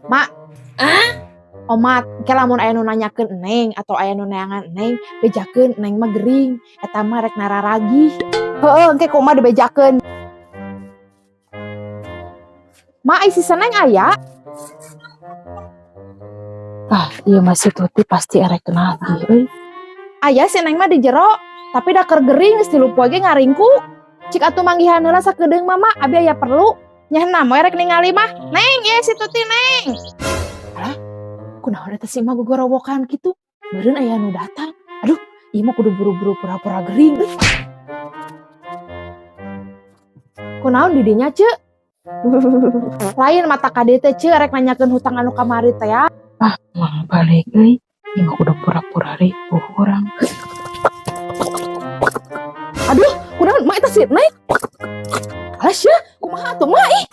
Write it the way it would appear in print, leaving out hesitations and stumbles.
Mak. Omat, ke lamun aya nu nanyakeun Neng atau aya nu neangan Neng, bejakeun Neng mah gering, eta mah rek nararagih. Heeh, engke ku Emak dibejakeun. Mak, isi Seneng aya? Ah, ieu mah si Tuti pasti erek nagih euy. Aya si Neng mah di jero, tapi da keur gering, geus 3 poe ge ngaringkuk. Cik atuh manggihan heula sakedeung, Mama, abi aya perlu. Nyahna moe rek ningali mah. Neng, ieu si Tuti, Neng. Alah, kunaon eta si Emak gogorowokan kitu? Meureun aya nu datang. Aduh, ieu mah kudu buru-buru pura-pura gering euy. Kunaon di dinya, Ceu? Lain mata ka dieu teh, Ceu, rek nanyakeun hutang anu kamari teh ya. Ah, moal balik euy. Ieu mah kudu pura-pura ripuh urang. Aduh, kunaon, Mak, eta si Neng? Alah sia, kumaha atuh, Mak, ih?